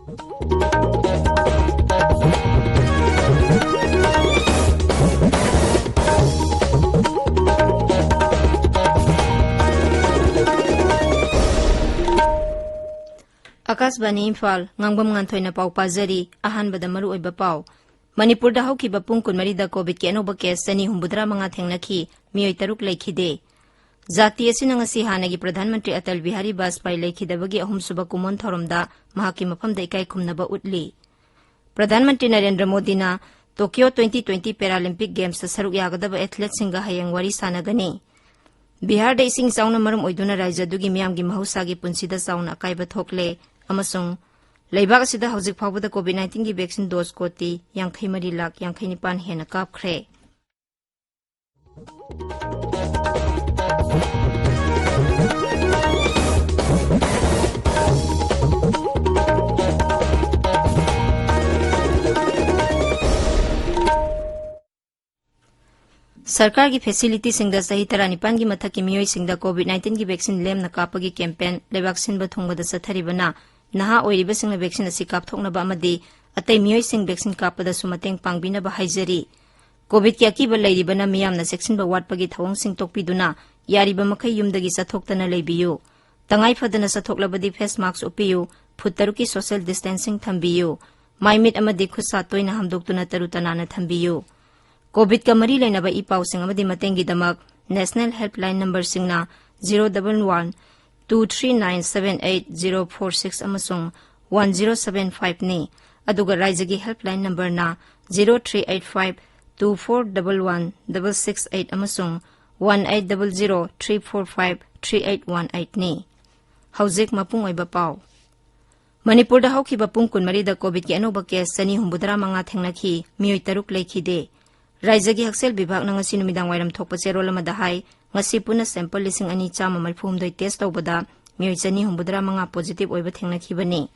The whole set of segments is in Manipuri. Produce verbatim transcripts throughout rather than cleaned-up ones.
ꯑꯥꯀꯥꯁꯕꯥꯅꯤ ꯏꯝꯐꯥꯜ, ꯉꯥꯡꯕꯝ ꯉꯥꯟꯊꯣꯏꯅ ꯄꯥꯎ ꯄꯥꯖꯔꯤ꯫ ꯑꯍꯥꯟꯕꯗ ꯃꯔꯨꯑꯣꯏꯕ ꯄꯥꯎ꯫ ꯃꯅꯤꯄꯨꯔꯗ ꯍꯧꯈꯤꯕ ꯄꯨꯡ ꯀꯨꯟꯃꯔꯤꯗ ꯀꯣꯚꯤꯗꯀꯤ ꯑꯅꯧꯕ ꯀꯦꯁ ꯆꯅꯤ ꯍꯨꯝꯐꯨꯇꯔꯥ ꯃꯉꯥ ꯊꯦꯡꯅꯈꯤ, ꯃꯤꯑꯣꯏ ꯇꯔꯨꯛ ꯂꯩꯈꯤꯗꯦ꯫ ꯖꯥꯇꯤ ꯑꯁꯤꯅ ꯉꯁꯤ ꯍꯥꯟꯅꯒꯤ ꯄ꯭ꯔꯙꯥꯟ ꯃꯟꯇ꯭ꯔꯤ ꯑꯇꯜ ꯕꯤꯍꯥꯔꯤ ꯕꯥꯖꯄꯥꯏ ꯂꯩꯈꯤꯗꯕꯒꯤ ꯑꯍꯨꯝꯁꯨꯕ ꯀꯨꯝꯑꯣꯟ ꯊꯧꯔꯝꯗ ꯃꯍꯥꯛꯀꯤ ꯃꯐꯝꯗ ꯏꯀꯥꯏ ꯈꯨꯝꯅꯕ ꯎꯠꯂꯤ꯫ ꯄ꯭ꯔꯙꯥꯟ ꯃꯟꯇ꯭ꯔꯤ ꯅꯔꯦꯟꯗ꯭ꯔ ꯃꯣꯗꯤꯅ ꯇꯣꯀꯤꯌꯣ twenty twenty Paralympic Gamesꯇ ꯁꯔꯨꯛ ꯌꯥꯒꯗꯕ athleteꯁꯤꯡꯒ ꯍꯌꯦꯡ ꯋꯥꯔꯤ ꯁꯥꯟꯅꯒꯅꯤ꯫ ꯕꯤꯍꯥꯔꯗ ꯏꯁꯤꯡ ꯏꯆꯥꯎꯅ ꯃꯔꯝ ꯑꯣꯏꯗꯨꯅ ꯔꯥꯖ꯭ꯌ ꯑꯗꯨꯒꯤ ꯃꯤꯌꯥꯝꯒꯤ ꯃꯍꯧꯁꯥꯒꯤ ꯄꯨꯟꯁꯤꯗ ꯆꯥꯎꯅ ꯑꯀꯥꯏꯕ ꯊꯣꯛꯂꯦ ꯑꯃꯁꯨꯡ ꯂꯩꯕꯥꯛ ꯑꯁꯤꯗ ꯍꯧꯖꯤꯛ ꯐꯥꯎꯕꯗ ꯀꯣꯚꯤꯗ nineteen ꯒꯤ vaccine dose ꯀꯣꯇꯤ ꯌꯥꯡꯈꯩ ꯃꯔꯤ ꯂꯥꯈ ꯌꯥꯡꯈꯩ ꯅꯤꯄꯥꯟ ꯍꯦꯟꯅ ꯀꯥꯞꯈ꯭ꯔꯦ꯫ ꯁꯔꯀꯥꯔꯒꯤ facilityꯁꯤꯡꯗ ꯆꯍꯤ ꯇꯔꯥꯅꯤꯄꯥꯟꯒꯤ ꯃꯊꯛꯀꯤ ꯃꯤꯑꯣꯏꯁꯤꯡꯗ ꯀꯣꯚꯤꯗ nineteen ꯒꯤ vaccine ꯂꯦꯝꯅ ꯀꯥꯞꯄꯒꯤ campaign ꯂꯩꯕꯥꯛ ꯁꯤꯟꯕ ꯊꯨꯡꯕꯗ ꯆꯠꯊꯔꯤꯕꯅ ꯅꯍꯥ ꯑꯣꯏꯔꯤꯕꯁꯤꯡꯅ vaccine ꯑꯁꯤ ꯀꯥꯞꯊꯣꯛꯅꯕ ꯑꯃꯗꯤ ꯑꯇꯩ ꯃꯤꯑꯣꯏꯁꯤꯡ vaccine ꯀꯥꯞꯄꯗꯁꯨ ꯃꯇꯦꯡ ꯄꯥꯡꯕꯤꯅꯕ ꯍꯥꯏꯖꯔꯤ꯫ ꯀꯣꯚꯤꯗꯀꯤ ꯑꯀꯤꯕ ꯂꯩꯔꯤꯕꯅ ꯃꯤꯌꯥꯝꯅ ꯆꯦꯛꯁꯤꯟꯕ ꯋꯥꯠꯄꯒꯤ ꯊꯧꯑꯣꯡꯁꯤꯡ ꯇꯣꯛꯄꯤꯗꯨꯅ ꯌꯥꯔꯤꯕ ꯃꯈꯩ ꯌꯨꯝꯗꯒꯤ ꯆꯠꯊꯣꯛꯇꯅ ꯂꯩꯕꯤꯌꯨ꯫ ꯇꯉꯥꯏ ꯐꯗꯅ ꯆꯠꯊꯣꯛꯂꯕꯗꯤ face mask ꯎꯞꯄꯤꯌꯨ, ꯐꯨꯠ ꯇꯔꯨꯛꯀꯤ social distancing ꯊꯝꯕꯤꯌꯨ, ꯃꯥꯏꯃꯤꯠ ꯑꯃꯗꯤ ꯈꯨꯠ ꯁꯥ ꯇꯣꯏꯅ ꯍꯥꯝꯗꯣꯛꯇꯨꯅ ꯇꯔꯨ ꯇꯅꯥꯟꯅ ꯊꯝꯕꯤꯌꯨ꯫ ꯀꯣꯚꯤꯗꯀ ꯃꯔꯤ ꯂꯩꯅꯕ ꯏ ꯄꯥꯎꯁꯤꯡ ꯑꯃꯗꯤ ꯃꯇꯦꯡꯒꯤꯗꯃꯛ National Helpline numberꯁꯤꯡꯅ zero double one two three nine seven eight zero four six ꯑꯃꯁꯨꯡ one zero seven five ꯅꯤ, ꯑꯗꯨꯒ ꯔꯥꯖ꯭ꯌꯒꯤ helpline numberꯅ zero three eight five two four double one double six eight ꯑꯃꯁꯨꯡ one eight double zero three four five three eight one eight ꯅꯤ꯫ ꯍꯧꯖꯤꯛ ꯃꯄꯨꯡ ꯑꯣꯏꯕ ꯄꯥꯎ꯫ ꯃꯅꯤꯄꯨꯔꯗ ꯍꯧꯈꯤꯕ ꯄꯨꯡ ꯀꯨꯟꯃꯔꯤꯗ ꯀꯣꯚꯤꯗꯀꯤ ꯑꯅꯧꯕ ꯀꯦꯁ ꯆꯅꯤ ꯍꯨꯝꯐꯨꯇꯔꯥ ꯃꯉꯥ ꯊꯦꯡꯅꯈꯤ, ꯃꯤꯑꯣꯏ ꯇꯔꯨꯛ ꯂꯩꯈꯤꯗꯦ꯫ ꯔꯥꯖ꯭ꯌꯒꯤ ꯍꯛꯁꯦꯜ ꯕꯤꯚꯥꯒꯅ ꯉꯁꯤ ꯅꯨꯃꯤꯗꯥꯡ ꯋꯥꯏꯔꯝ ꯊꯣꯛꯄ ꯆꯦꯔꯣꯜ ꯑꯃꯗ ꯍꯥꯏ, ꯉꯁꯤ ꯄꯨꯟꯅ sample ꯂꯤꯁꯤꯡ ꯑꯅꯤ ꯆꯥꯝꯃ ꯃꯔꯤꯐꯨ ꯍꯨꯝꯗꯣꯏ test ꯇꯧꯕꯗ ꯃꯤꯑꯣꯏ ꯆꯅꯤ ꯍꯨꯝꯐꯨꯇꯔꯥ ꯃꯉꯥ positive ꯑꯣꯏꯕ ꯊꯦꯡꯅꯈꯤꯕꯅꯤ꯫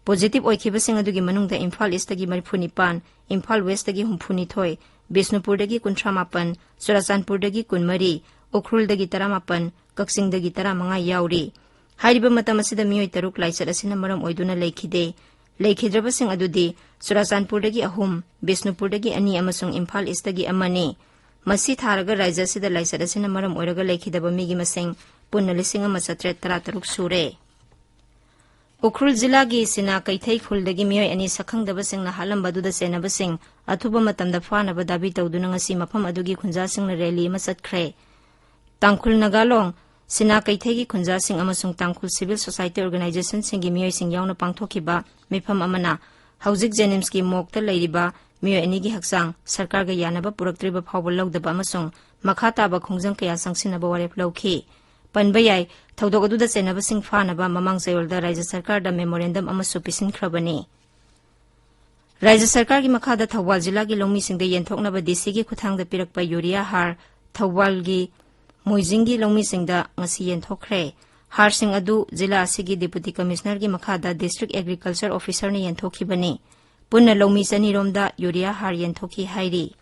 Positive ꯑꯣꯏꯈꯤꯕꯁꯤꯡ ꯑꯗꯨꯒꯤ ꯃꯅꯨꯡꯗ ꯏꯝꯐꯥꯜ Eastꯇꯒꯤ ꯃꯔꯤꯐꯨ ꯅꯤꯄꯥꯟ, ꯏꯝꯐꯥꯜ Westꯇꯒꯤ ꯍꯨꯝꯐꯨ ꯅꯤꯊꯣꯏ, ꯕꯤꯁꯅꯨꯄꯨꯔꯗꯒꯤ ꯀꯨꯟꯊ꯭ꯔꯥ ꯃꯥꯄꯟ, ꯆꯨꯔꯥꯆꯥꯟꯄꯨꯔꯗꯒꯤ ꯀꯨꯟꯃꯔꯤ, ꯎꯈ꯭ꯔꯨꯜꯗꯒꯤ ꯇꯔꯥꯃꯥꯄꯟ, ꯀꯛꯆꯤꯡꯗꯒꯤ ꯇꯔꯥꯃꯉꯥ ꯌꯥꯎꯔꯤ꯫ ꯍꯥꯏꯔꯤꯕ ꯃꯇꯝ ꯑꯁꯤꯗ ꯃꯤꯑꯣꯏ ꯇꯔꯨꯛ ꯂꯥꯏꯆꯠ ꯑꯁꯤꯅ ꯃꯔꯝ ꯑꯣꯏꯗꯨꯅ ꯂꯩꯈꯤꯗꯦ꯫ ꯂꯩꯈꯤꯗ꯭ꯔꯕꯁꯤꯡ ꯑꯗꯨꯗꯤ ꯆꯨꯔꯥꯆꯥꯟꯄꯨꯔꯗꯒꯤ ꯑꯍꯨꯝ, ꯕꯤꯁꯅꯨꯄꯨꯔꯗꯒꯤ ꯑꯅꯤ ꯑꯃꯁꯨꯡ ꯏꯝꯐꯥꯜ ꯏꯁꯇꯒꯤ ꯑꯃꯅꯤ꯫ ꯃꯁꯤ ꯊꯥꯔꯒ ꯔꯥꯖ꯭ꯌ ꯑꯁꯤꯗ ꯂꯥꯏꯆꯠ ꯑꯁꯤꯅ ꯃꯔꯝ ꯑꯣꯏꯔꯒ ꯂꯩꯈꯤꯗꯕ ꯃꯤꯒꯤ ꯃꯁꯤꯡ ꯄꯨꯟꯅ ꯂꯤꯁꯤꯡ ꯑꯃ ꯆꯥꯇ꯭ꯔꯦꯠ ꯇꯔꯥꯇꯔꯨꯛ ꯁꯨꯔꯦ꯫ ꯎꯈ꯭ꯔꯨꯜ ꯖꯤꯂꯥꯒꯤ ꯁꯤꯅꯥ ꯀꯩꯊꯩ ꯈꯨꯜꯗꯒꯤ ꯃꯤꯑꯣꯏ ꯑꯅꯤ ꯁꯛꯈꯪꯗꯕꯁꯤꯡꯅ ꯍꯥꯠꯂꯝꯕ ꯑꯗꯨꯗ ꯆꯦꯟꯅꯕꯁꯤꯡ ꯑꯊꯨꯕ ꯃꯇꯝꯗ ꯐꯥꯅꯕ ꯗꯥꯕꯤ ꯇꯧꯗꯨꯅ ꯉꯁꯤ ꯃꯐꯝ ꯑꯗꯨꯒꯤ ꯈꯨꯟꯖꯥꯁꯤꯡꯅ ꯔꯦꯂꯤ ꯑꯃ ꯆꯠꯈ꯭ꯔꯦ꯫ ꯇꯥꯡꯈꯨꯜ ꯅꯥꯒꯥꯂꯣꯡ, ꯁꯤꯅꯥ ꯀꯩꯊꯩꯒꯤ ꯈꯨꯟꯖꯥꯁꯤꯡ ꯑꯃꯁꯨꯡ ꯇꯥꯡꯈꯨꯜ ꯁꯤꯚꯤꯜ ꯁꯣꯁꯥꯏꯇꯤ ꯑꯣꯔꯒꯅꯥꯏꯖꯦꯁꯟꯁꯤꯡꯒꯤ ꯃꯤꯑꯣꯏꯁꯤꯡ ꯌꯥꯎꯅ ꯄꯥꯡꯊꯣꯛꯈꯤꯕ ꯃꯤꯐꯝ ꯑꯃꯅ ꯍꯧꯖꯤꯛ ꯖꯦꯅꯤꯝꯁꯀꯤ ꯃꯣꯔꯒꯇ ꯂꯩꯔꯤꯕ ꯃꯤꯑꯣꯏ ꯑꯅꯤꯒꯤ ꯍꯛꯆꯥꯡ ꯁꯔꯀꯥꯔꯒ ꯌꯥꯅꯕ ꯄꯨꯔꯛꯇ꯭ꯔꯤꯕ ꯐꯥꯎꯕ ꯂꯧꯗꯕ ꯑꯃꯁꯨꯡ ꯃꯈꯥ ꯇꯥꯕ ꯈꯣꯡꯖꯪ ꯀꯌꯥ ꯆꯪꯁꯤꯟꯅꯕ ꯋꯥꯔꯦꯞ ꯂꯧꯈꯤ꯫ ꯄꯟꯕ ꯌꯥꯏ, ꯊꯧꯗꯣꯛ ꯑꯗꯨꯗ ꯆꯦꯟꯅꯕꯁꯤꯡ ꯐꯥꯅꯕ ꯃꯃꯥꯡ ꯆꯌꯣꯜꯗ ꯔꯥꯖ꯭ꯌ ꯁꯔꯀꯥꯔꯗ ꯃꯦꯃꯣꯔꯦꯟꯗꯝ ꯑꯃꯁꯨ ꯄꯤꯁꯤꯟꯈ꯭ꯔꯕꯅꯤ꯫ ꯔꯥꯖ꯭ꯌ ꯁꯔꯀꯥꯔꯒꯤ ꯃꯈꯥꯗ ꯊꯧꯕꯥꯜ ꯖꯤꯂꯥꯒꯤ ꯂꯧꯃꯤꯁꯤꯡꯗ ꯌꯦꯟꯊꯣꯛꯅꯕ ꯗꯤ ꯁꯤꯒꯤ ꯈꯨꯠꯊꯥꯡꯗ ꯄꯤꯔꯛꯄ ꯌꯨꯔꯤꯌꯥ ꯍꯥꯔ ꯊꯧꯕꯥꯜꯒꯤ ꯃꯣꯏꯖꯤꯡꯒꯤ ꯂꯧꯃꯤꯁꯤꯡꯗ ꯉꯁꯤ ꯌꯦꯟꯊꯣꯛꯈ꯭ꯔꯦ꯫ ꯍꯥꯔꯁꯤꯡ ꯑꯗꯨ ꯖꯤꯂꯥ ꯑꯁꯤꯒꯤ ꯗꯤꯄꯨꯇꯤ ꯀꯃꯤꯁꯅꯔꯒꯤ ꯃꯈꯥꯗ ꯗꯤꯁꯇ꯭ꯔꯤꯛ ꯑꯦꯒ꯭ꯔꯤꯀꯜꯆꯔ ꯑꯣꯐꯤꯁꯔꯅ ꯌꯦꯟꯊꯣꯛꯈꯤꯕꯅꯤ꯫ ꯄꯨꯟꯅ ꯂꯧꯃꯤ ꯆꯅꯤꯔꯣꯝꯗ ꯌꯨꯔꯤꯌꯥ ꯍꯥꯔ ꯌꯦꯟꯊꯣꯛꯈꯤ ꯍꯥꯏꯔꯤ꯫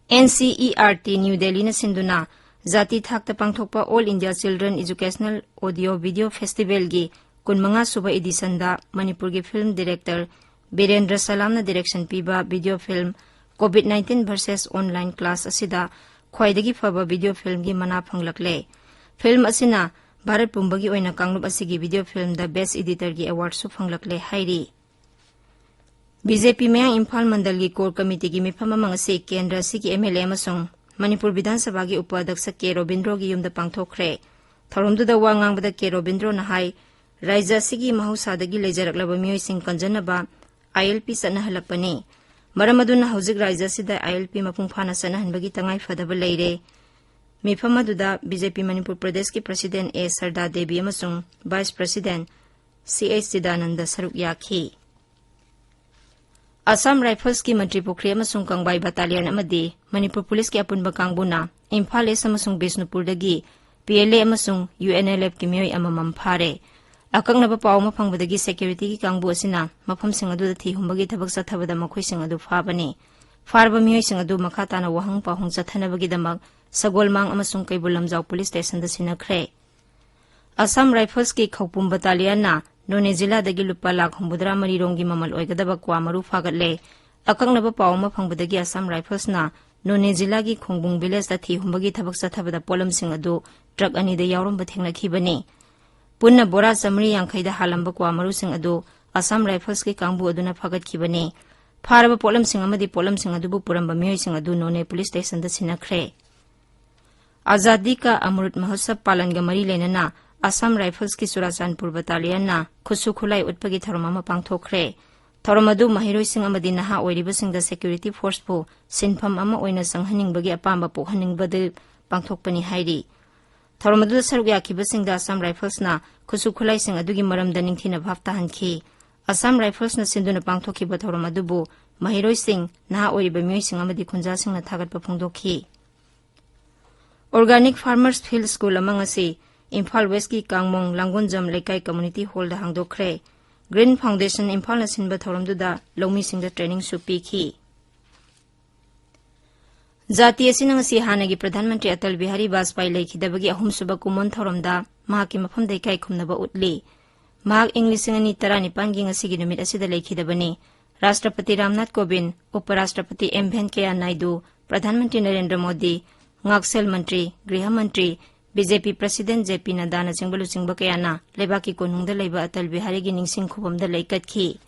N C E R T new ꯗꯦꯜꯂꯤꯅ ꯁꯤꯟꯗꯨꯅ ꯖꯥꯇꯤ ꯊꯥꯛꯇ ꯄꯥꯡꯊꯣꯛꯄ all India children educational audio video ꯐꯦꯁꯇꯤꯚꯦꯜꯒꯤ ꯀꯨꯟꯃꯉꯥ ꯁꯨꯕ ꯏꯗꯤꯁꯟꯗ ꯃꯅꯤꯄꯨꯔꯒꯤ ꯐꯤꯜꯝ ꯗꯤꯔꯦꯛꯇꯔ ꯕꯤꯔꯦꯟꯗ꯭ꯔ ꯁꯂꯥꯝꯅ ꯗꯤꯔꯦꯛꯁꯟ ꯄꯤꯕ video film COVID nineteen versus online class ꯑꯁꯤꯗ ꯈ꯭ꯋꯥꯏꯗꯒꯤ ꯐꯕ ꯚꯤꯗꯤꯑꯣ ꯐꯤꯜꯝꯒꯤ ꯃꯅꯥ ꯐꯪꯂꯛꯂꯦ꯫ ꯐꯤꯜꯝ ꯑꯁꯤꯅ ꯚꯥꯔꯠ ꯄꯨꯝꯕꯒꯤ ꯑꯣꯏꯅ ꯀꯥꯡꯂꯨꯞ ꯑꯁꯤꯒꯤ ꯚꯤꯗꯤꯑꯣ ꯐꯤꯜꯝꯗ ꯕꯦꯁ ꯏꯗꯤꯇꯔꯒꯤ ꯑꯦꯋꯥꯔꯗꯁꯨ ꯐꯪꯂꯛꯂꯦ ꯍꯥꯏꯔꯤ꯫ ꯕꯤ ꯖꯦ ꯄꯤ ꯃꯌꯥꯡ ꯏꯝꯐꯥꯜ ꯃꯟꯗꯜꯒꯤ ꯀꯣꯔ ꯀꯃꯤꯇꯤꯒꯤ ꯃꯤꯐꯝ ꯑꯃ ꯉꯁꯤ ꯀꯦꯟꯗ꯭ꯔ ꯑꯁꯤꯒꯤ ꯑꯦꯝ ꯑꯦꯜ ꯑꯦ ꯑꯃꯁꯨꯡ ꯃꯅꯤꯄꯨꯔ ꯕꯤꯙꯥꯟ ꯁꯚꯥꯒꯤ ꯎꯄ ꯑꯗ꯭ꯌꯛꯁ ꯀꯦ ꯔꯣꯕꯤꯟꯗ꯭ꯔꯣꯒꯤ ꯌꯨꯝꯗ ꯄꯥꯡꯊꯣꯛꯈ꯭ꯔꯦ꯫ ꯊꯧꯔꯝꯗꯨꯗ ꯋꯥ ꯉꯥꯡꯕꯗ ꯀꯦ ꯔꯣꯕꯤꯟꯗ꯭ꯔꯣꯅ ꯍꯥꯏ, ꯔꯥꯖ꯭ꯌ ꯑꯁꯤꯒꯤ ꯃꯍꯧꯁꯥꯗꯒꯤ ꯂꯩꯖꯔꯛꯂꯕ ꯃꯤꯑꯣꯏꯁꯤꯡ ꯀꯟꯖꯅꯕ ꯑꯥꯏ ꯑꯦꯜ ꯄꯤ ꯆꯠꯅꯍꯜꯂꯛꯄꯅꯤ꯫ ꯃꯔꯝ ꯑꯗꯨꯅ ꯍꯧꯖꯤꯛ ꯔꯥꯖ꯭ꯌ ꯑꯁꯤꯗ ꯑꯥꯏ ꯑꯦꯜ ꯄꯤ ꯃꯄꯨꯡ ꯐꯥꯅ ꯆꯠꯅꯍꯟꯕꯒꯤ ꯇꯉꯥꯏ ꯐꯗꯕ ꯂꯩꯔꯦ꯫ ꯃꯤꯐꯝ ꯑꯗꯨꯗ ꯕꯤ ꯖꯦ ꯄꯤ ꯃꯅꯤꯄꯨꯔ ꯄ꯭ꯔꯗꯦꯁꯀꯤ ꯄ꯭ꯔꯁꯤꯗꯦꯟ ꯑꯦ ꯁꯔꯗꯥ ꯗꯦꯕꯤ ꯑꯃꯁꯨꯡ ꯚꯥꯏꯁ ꯄ꯭ꯔꯁꯤꯗꯦꯟ ꯁꯤ ꯑꯩꯆ ꯆꯤꯗꯥꯅꯟꯗ ꯁꯔꯨꯛ ꯌꯥꯈꯤ꯫ ꯑꯁꯥꯝ ꯔꯥꯏꯐꯜꯁꯀꯤ ꯃꯟꯇ꯭ꯔꯤ ꯄꯨꯈ꯭ꯔꯤ ꯑꯃꯁꯨꯡ ꯀꯪꯕꯥꯏ ꯕꯇꯥꯂꯤꯌꯟ ꯑꯃꯗꯤ ꯃꯅꯤꯄꯨꯔ ꯄꯨꯂꯤꯁꯀꯤ ꯑꯄꯨꯟꯕ ꯀꯥꯡꯕꯨꯅ ꯏꯝꯐꯥꯜ ꯏꯁ ꯑꯃꯁꯨꯡ ꯕꯤꯁꯅꯨꯄꯨꯔꯗꯒꯤ ꯄꯤ ꯑꯦꯜ ꯑꯦ ꯑꯃꯁꯨꯡ ꯌꯨ ꯑꯦꯟ ꯑꯦꯜ ꯑꯦꯐꯀꯤ ꯃꯤꯑꯣꯏ ꯑꯃꯃꯝ ꯐꯥꯔꯦ꯫ ꯑꯀꯛꯅꯕ ꯄꯥꯎ ꯑꯃ ꯐꯪꯕꯗꯒꯤ ꯁꯦꯀ꯭ꯌꯨꯔꯤꯇꯤꯒꯤ ꯀꯥꯡꯕꯨ ꯑꯁꯤꯅ ꯃꯐꯝꯁꯤꯡ ꯑꯗꯨꯗ ꯊꯤ ꯍꯨꯝꯕꯒꯤ ꯊꯕꯛ ꯆꯠꯊꯕꯗ ꯃꯈꯣꯏꯁꯤꯡ ꯑꯗꯨ ꯐꯥꯕꯅꯤ꯫ ꯐꯥꯔꯕ ꯃꯤꯑꯣꯏꯁꯤꯡ ꯑꯗꯨ ꯃꯈꯥ ꯇꯥꯅ ꯋꯥꯍꯪ ꯄꯥꯎꯍꯪ ꯆꯠꯊꯅꯕꯒꯤꯗꯃꯛ ꯁꯒꯣꯜꯃꯥꯡ ꯑꯃꯁꯨꯡ ꯀꯩꯕꯨꯜ ꯂꯝꯖꯥꯎ ꯄꯨꯂꯤꯁ ꯁ꯭ꯇꯦꯁꯟꯗ ꯁꯤꯟꯅꯈ꯭ꯔꯦ꯫ ꯑꯁꯥꯝ ꯔꯥꯏꯐꯜꯁꯀꯤ ꯈꯧꯄꯨꯝ ꯕꯇꯥꯂꯤꯌꯟꯅ ꯅꯣꯅꯦ ꯖꯤꯂꯥꯗꯒꯤ ꯂꯨꯄꯥ ꯂꯥꯈ ꯍꯨꯝꯐꯨꯇꯔꯥ ꯃꯔꯤ ꯔꯣꯝꯒꯤ ꯃꯃꯜ ꯑꯣꯏꯒꯗꯕ ꯀ꯭ꯋꯥ ꯃꯔꯨ ꯐꯥꯒꯠꯂꯦ꯫ ꯑꯀꯛꯅꯕ ꯄꯥꯎ ꯑꯃ ꯐꯪꯕꯗꯒꯤ ꯑꯁꯥꯝ ꯔꯥꯏꯐꯜꯁꯅ ꯅꯣꯅꯦ ꯖꯤꯂꯥꯒꯤ ꯈꯣꯡꯕꯨꯡ ꯚꯤꯂꯦꯖꯇ ꯊꯤ ꯍꯨꯝꯕꯒꯤ ꯊꯕꯛ ꯆꯠꯊꯕꯗ ꯄꯣꯠꯂꯝꯁꯤꯡ ꯑꯗꯨ ꯇ꯭ꯔꯛ ꯑꯅꯤꯗ ꯌꯥꯎꯔꯝꯕ ꯊꯦꯡꯅꯈꯤꯕꯅꯤ꯫ ꯄꯨꯟꯅ ꯕꯣꯔꯥ ꯆꯥꯃꯔꯤ ꯌꯥꯡꯈꯩꯗ ꯍꯥꯜꯂꯝꯕ ꯀ꯭ꯋꯥ ꯃꯔꯨꯁꯤꯡ ꯑꯗꯨ ꯑꯁꯥꯝ ꯔꯥꯏꯐꯜꯁꯀꯤ ꯀꯥꯡꯕꯨ ꯑꯗꯨꯅ ꯐꯥꯒꯠꯈꯤꯕꯅꯤ꯫ ꯐꯥꯔꯕ ꯄꯣꯠꯂꯝꯁꯤꯡ ꯑꯃꯗꯤ ꯄꯣꯠꯂꯝꯁꯤꯡ ꯑꯗꯨꯕꯨ ꯄꯨꯔꯝꯕ ꯃꯤꯑꯣꯏꯁꯤꯡ ꯑꯗꯨ ꯅꯣꯅꯦ ꯄꯨꯂꯤꯁ ꯁ꯭ꯇꯦꯁꯟꯗ ꯁꯤꯟꯅꯈ꯭ꯔꯦ꯫ ꯑꯖꯥꯗꯤ ꯀꯥ ꯑꯃꯔꯨꯠ ꯃꯍꯣꯠꯁꯕ ꯄꯥꯂꯟꯒ ꯃꯔꯤ ꯂꯩꯅꯅ ꯑꯁꯥꯝ ꯔꯥꯏꯐꯜꯁꯀꯤ ꯆꯨꯔꯥꯆꯥꯟꯄꯨꯔ ꯕꯇꯥꯂꯤꯌꯟꯅ ꯈꯨꯠꯁꯨ ꯈꯨꯠꯂꯥꯏ ꯎꯠꯄꯒꯤ ꯊꯧꯔꯝ ꯑꯃ ꯄꯥꯡꯊꯣꯛꯈ꯭ꯔꯦ꯫ ꯊꯧꯔꯝ ꯑꯗꯨ ꯃꯍꯩꯔꯣꯏꯁꯤꯡ ꯑꯃꯗꯤ ꯅꯍꯥ ꯑꯣꯏꯔꯤꯕꯁꯤꯡꯗ ꯁꯦꯀ꯭ꯌꯨꯔꯤꯇꯤ ꯐꯣꯔꯁꯄꯨ ꯁꯤꯟꯐꯝ ꯑꯃ ꯑꯣꯏꯅ ꯆꯪꯍꯟꯅꯤꯡꯕꯒꯤ ꯑꯄꯥꯝꯕ ꯄꯣꯛꯍꯟꯅꯤꯡꯕꯗꯨ ꯄꯥꯡꯊꯣꯛꯄꯅꯤ ꯍꯥꯏꯔꯤ꯫ ꯊꯧꯔꯝ ꯑꯗꯨꯗ ꯁꯔꯨꯛ ꯌꯥꯈꯤꯕꯁꯤꯡꯗ ꯑꯁꯥꯝ ꯔꯥꯏꯐꯜꯁꯅ ꯈꯨꯠꯁꯨ ꯈꯨꯠꯂꯥꯏꯁꯤꯡ ꯑꯗꯨꯒꯤ ꯃꯔꯝꯗ ꯅꯤꯡꯊꯤꯅ ꯚꯥꯞ ꯇꯥꯍꯟꯈꯤ꯫ ꯑꯁꯥꯝ ꯔꯥꯏꯐꯜꯁꯅ ꯁꯤꯟꯗꯨꯅ ꯄꯥꯡꯊꯣꯛꯈꯤꯕ ꯊꯧꯔꯝ ꯑꯗꯨꯕꯨ ꯃꯍꯩꯔꯣꯏꯁꯤꯡ, ꯅꯍꯥ ꯑꯣꯏꯔꯤꯕ ꯃꯤꯑꯣꯏꯁꯤꯡ ꯑꯃꯗꯤ ꯈꯨꯟꯖꯥꯁꯤꯡꯅ ꯊꯥꯒꯠꯄ ꯐꯣꯡꯗꯣꯛꯈꯤ꯫ Organic Farmers Field School ꯑꯃ ꯉꯁꯤ ꯏꯝꯐꯥꯜ ꯋꯦꯁꯀꯤ ꯀꯥꯡꯃꯣꯡ ꯂꯥꯡꯒꯣꯟꯖꯝ ꯂꯩꯀꯥꯏ ꯀꯝꯃꯨꯅꯤꯇꯤ ꯍꯣꯜꯗ ꯍꯥꯡꯗꯣꯛꯈ꯭ꯔꯦ꯫ ꯒ꯭ꯔꯤꯟ ꯐꯥꯎꯟꯗꯦꯁꯟ ꯏꯝꯐꯥꯜꯅ ꯁꯤꯟꯕ ꯊꯧꯔꯝꯗꯨꯗ ꯂꯧꯃꯤꯁꯤꯡꯗ ꯇ꯭ꯔꯦꯅꯤꯡꯁꯨ ꯄꯤꯈꯤ꯫ ꯖꯥꯇꯤ ꯑꯁꯤꯅ ꯉꯁꯤ ꯍꯥꯟꯅꯒꯤ ꯄ꯭ꯔꯙꯥꯟ ꯃꯟꯇ꯭ꯔꯤ ꯑꯇꯜ ꯕꯤꯍꯥꯔꯤ ꯕꯥꯖꯄꯥꯏ ꯂꯩꯈꯤꯗꯕꯒꯤ ꯑꯍꯨꯝꯁꯨꯕ ꯀꯨꯝꯑꯣꯟ ꯊꯧꯔꯝꯗ ꯃꯍꯥꯛꯀꯤ ꯃꯐꯝꯗ ꯏꯀꯥꯏ ꯈꯨꯝꯅꯕ ꯎꯠꯂꯤ꯫ ꯃꯍꯥꯛ ꯏꯪ ꯂꯤꯁꯤꯡ ꯑꯅꯤ ꯇꯔꯥꯅꯤꯄꯥꯟꯒꯤ ꯉꯁꯤꯒꯤ ꯅꯨꯃꯤꯠ ꯑꯁꯤꯗ ꯂꯩꯈꯤꯗꯕꯅꯤ꯫ ꯔꯥꯁꯇ꯭ꯔꯄꯇꯤ ꯔꯥꯝꯅꯥꯊ ꯀꯣꯕꯤꯟꯗ, ꯎꯄ ꯔꯥꯁꯇ꯭ꯔꯄꯇꯤ ꯑꯦꯝ ꯚꯦꯟꯀꯌꯥ ꯅꯥꯏꯗꯨ, ꯄ꯭ꯔꯙꯥꯟ ꯃꯟꯇ꯭ꯔꯤ ꯅꯔꯦꯟꯗ꯭ꯔ ꯃꯣꯗꯤ, ꯉꯥꯛꯁꯦꯜ ꯃꯟꯇ꯭ꯔꯤ, ꯒ꯭ꯔꯤꯍ ꯃꯟꯇ꯭ꯔꯤ, ꯕꯤ ꯖꯦ ꯄꯤ ꯄ꯭ꯔꯁꯤꯗꯦꯟꯠ ꯖꯦ ꯄꯤ ꯅꯗꯥꯅꯆꯤꯡꯕ ꯂꯨꯆꯤꯡꯕ ꯀꯌꯥꯅ ꯂꯩꯕꯥꯛꯀꯤ ꯀꯣꯅꯨꯡꯗ ꯂꯩꯕ ꯑꯇꯜ ꯕꯤꯍꯥꯔꯤꯒꯤ ꯅꯤꯡꯁꯤꯡ ꯈꯨꯕꯝꯗ ꯂꯩ ꯀꯠꯈꯤ꯫